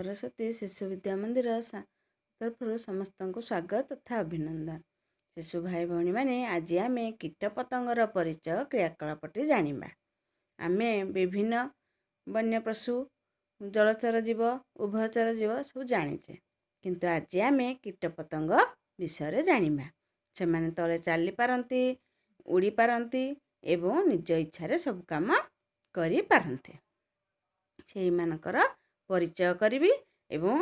ସରସ୍ୱତୀ ଶିଶୁ ବିଦ୍ୟା ମନ୍ଦିର ତରଫରୁ ସମସ୍ତଙ୍କୁ ସ୍ୱାଗତ ତଥା ଅଭିନନ୍ଦନ। ଶିଶୁ ଭାଇ ଭଉଣୀମାନେ, ଆଜି ଆମେ କୀଟପତଙ୍ଗର ପରିଚୟ କ୍ରିୟାକଳାପଟି ଜାଣିବା। ଆମେ ବିଭିନ୍ନ ବନ୍ୟ ପଶୁ, ଜଳଚର ଜୀବ, ଉଭୟଚର ଜୀବ ସବୁ ଜାଣିଛେ, କିନ୍ତୁ ଆଜି ଆମେ କୀଟପତଙ୍ଗ ବିଷୟରେ ଜାଣିବା। ସେମାନେ ତଳେ ଚାଲିପାରନ୍ତି, ଉଡ଼ିପାରନ୍ତି ଏବଂ ନିଜ ଇଚ୍ଛାରେ ସବୁ କାମ କରିପାରନ୍ତି। ସେଇମାନଙ୍କର ପରିଚୟ କରିବି ଏବଂ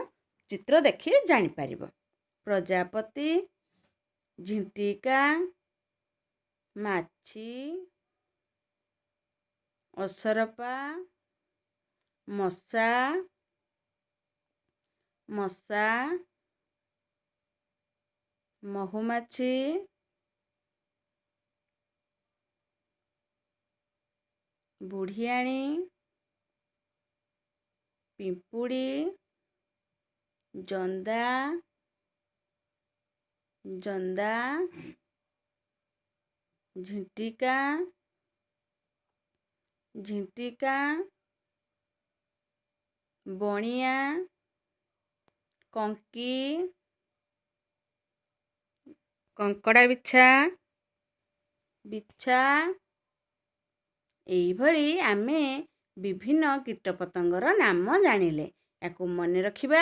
ଚିତ୍ର ଦେଖି ଜାଣିପାରିବ। ପ୍ରଜାପତି, ଝିଣ୍ଟିକା, ମାଛି, ଅସରପା, ମଶା, ମଶା, ମହୁମାଛି, ବୁଢ଼ିଆଣୀ, ପିମ୍ପୁଡ଼ି, ଜନ୍ଦା, ଜନ୍ଦା, ଝିଣ୍ଟିକା, ଝିଣ୍ଟିକା, ବଣିଆ, କଙ୍କି, କଙ୍କଡ଼ା ବିଛା, ବିଛା। ଏଇଭଳି ଆମେ ବିଭିନ୍ନ କୀଟପତଙ୍ଗର ନାମ ଜାଣିଲେ। ୟାକୁ ମନେ ରଖିବା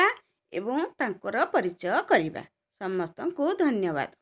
ଏବଂ ତାଙ୍କର ପରିଚୟ କରିବା। ସମସ୍ତଙ୍କୁ ଧନ୍ୟବାଦ।